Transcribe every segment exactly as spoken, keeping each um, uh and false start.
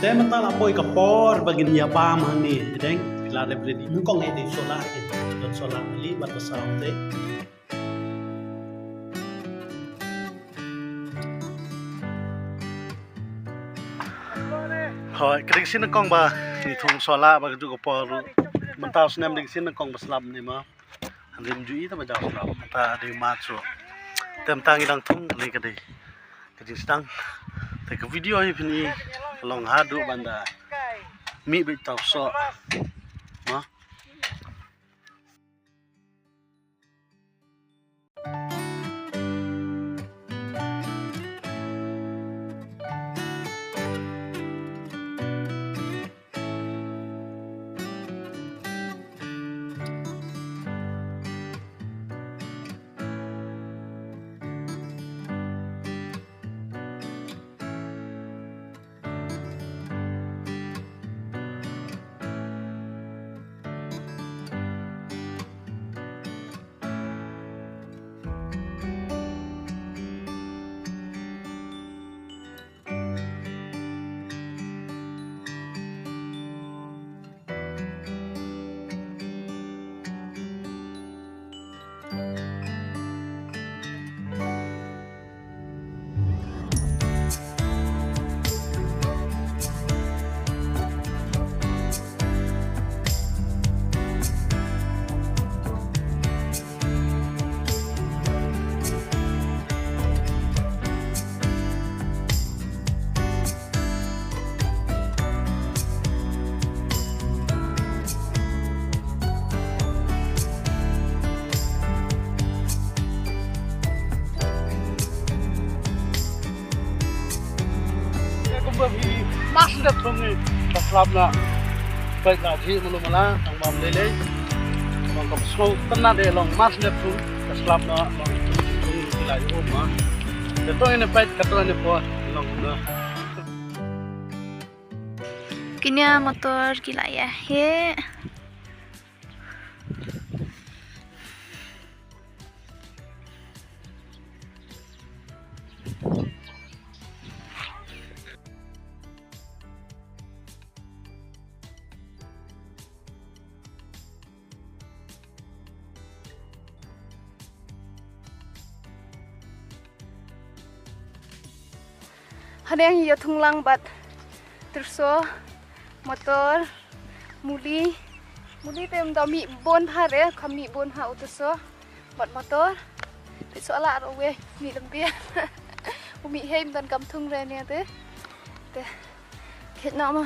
Te mynta la poi ka por ba ngin ïa bam hangne, deng, la dep ready. Nyngkong ïa dei sohlah, don sohlah mali, bad ka saw te. Hoi, ka dei ka sien nyngkong ba ngi thung sohlah ba ka juh ka por ruh. Mynta u snem dei ka sien nyngkong ba slap ne ma. Hynrei ym ju i te ba jaw slap. Mynta dei March ruh. Te mynta ngi dang thung, ka dei ka dei ka jingsdang. Te ka video hi phin i long haduh ban da mih beit tau soh. Ma. Kumba phi mas dep thung ngi ka slap na. Peit la jhi mulu mala tang bam lei lei. Long ka snow tena de long mas dep thung ka slap na long thung ki la yu ma. Ka to ine peit ka to ine por long na. Kine motor ki la ïa heh. Haneng ïa thung lang bad tyrso, motor, muli. Muli te ym da mih bun bha re, kham mih bun bha u tyrso. Bad motor. Te sohlah ruh wei, mih lem biang. U mih hei ym don kam thung re ne te. Te. Khet noh ma.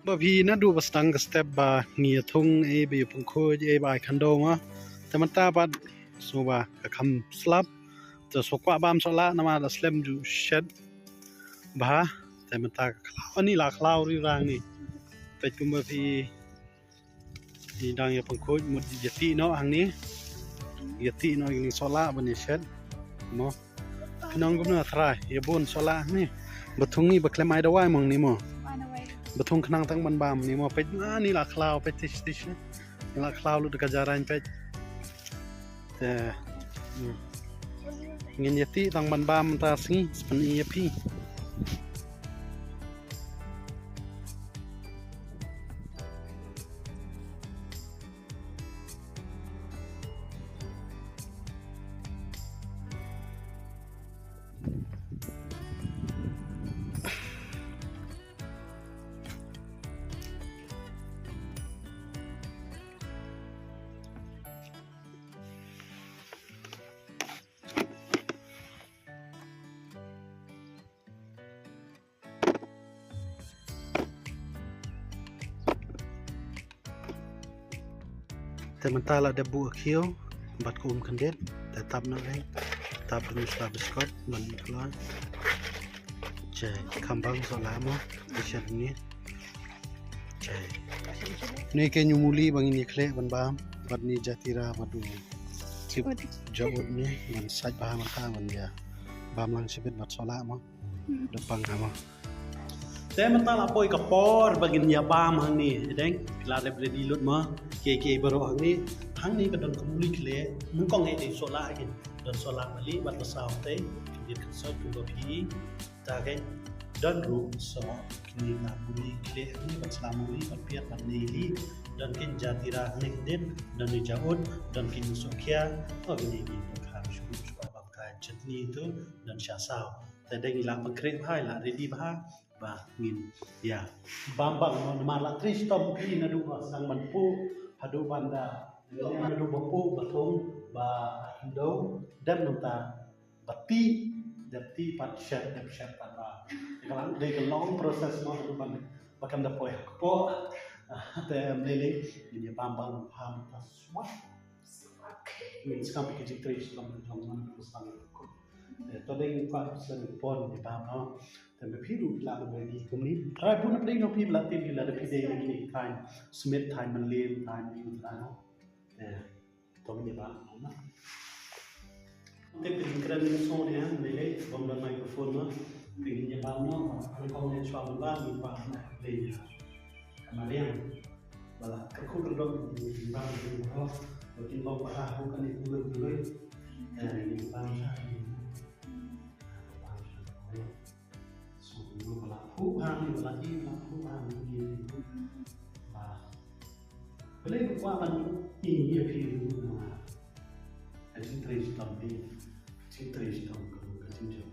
Ba phi naduh ba sdang ka step ba ngi ïa thung ei ba ïa pynkhoj ei ba ai khyndew ma. Te mynta pat sngewbha ka kham slap. Te sngewkwah bam sohlah namar da slem ju shet bha. Te mynta ka khlaw ani la khlaw ri rang ni. Peit kumba phi Ngi dang ïa pynkhoj mut ïa tih noh hangne. Ïa tih noh ïa ngi sohlah ban ïa shet. Mo. Khnang kumno trai ïa bun sohlah hangne. Ba thung ngi ba khlem ai dawai mo hangne mo. Ba thung khnang tang ban bam hangne mo peit na ni la khlaw peit tish tish. Ni la khlaw lut ka jarain peit. Te. Hmm. Ngin ïa tih tang ban bam mynta sngi span ïa phi. Te mynta la dep buh khiew bad ka um khyndiat te tap noh lei tap da u sla biskot ban kloi. Che kham bang sohlah mo te shet ni. Che ni ke ñu muli ba ngin ïa khleh ban bam bad ni jatira bad u tip jaud ni ban sait bha mynta ban ïa Bam lang shibit bad shu lah mo. Dep pang ha mo. Te mynta la poi ka por ba ngin ïa bam hangne. Deng, la dep ready lut mo. Kiei kiei baroh hangne. Hangne ka don ka muli khleh. Mynta ngin ïa shu lah hangne. Don shu lah mali bad la saw te. Kyndiat kynsoh kumba phi. Ta ke don ruh shu kine ka muli khleh hangne bad sla muli bad piat bad ne li. Don kin jatira hangne kyndiat. Don ne jaut. Don kin shu khia. Oh, kine ki don ka shu shu bam ka chutney tu. Don sha saw. Te dang ïa la pynkhreh bha, ïa la ready bha, ba ngin ïa bam bang mo, namar la trei shitom phi naduh ba sdang ban puh haduh ban da, naduh ba puh ba thung ba hyndew, dep nangta ba tih, dep tih pat shet, dep shet pat ba. Ka long, dei ka long process mo haduh ban ba kan da poi ha kpoh. Te ym lei lei ngin ïa bam bang bha mynta swat. Ngin skam ïa ka jingtrei shitom ka jong ngan ka sdang. Te to dei ngin kwah sa ngin pon ïa bam no. Te me phi ruh la ba ready kumne. Trai bun na pdeng no phi la tip ïa la da phi dei ïa kine thaiñ Smit, thaiñ Mylliem, thaiñ ïa u trai no. Te to ngin ïa bam no na. Te phi kren ïa song ne han ne lei bam da microphone no. Phi ngin ïa bam no. Phi kong ne chwa bam bam ngin bam na lei ïa. Ka mariang. Ba la kyrkhu kyrdom ïa ki bam ïa ki bam. Ba kin long ba ha hu kane kuloi kuloi. Ïa ki bam sha ki. Bam sha ki. So, ba la hu ha ni, ba la i, ba la hu ha ni, ni, ni. Ba. Balei ba kwah ban i ïa phi ruh na. Ka jingtrei shitom phi. Ka jingtrei shitom ka jingtrei.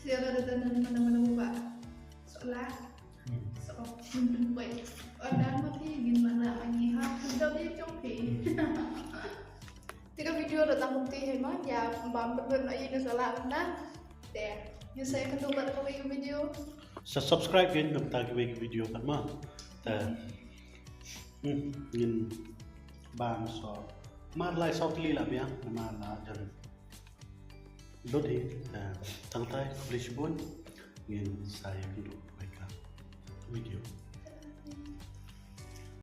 Sila da da nan mana mana ba. Sola. So, hmm, wait. Order ma phi ngin mana mangi ha. Kita dia jong phi. Tiga video da tang ti hai ma ya bam berbet na ini sola na. Te. Ïa sa ïakynduh bad kawei ka video. Sa subscribe ïa nangta kawei ka video kan ma. Te. Hmm, ngin bam so. Mar lai saw tylli la biang, mar la jan. Lut hi, eh, tang tai, khublei shibun, ngin sa ïakynduh kawei ka video.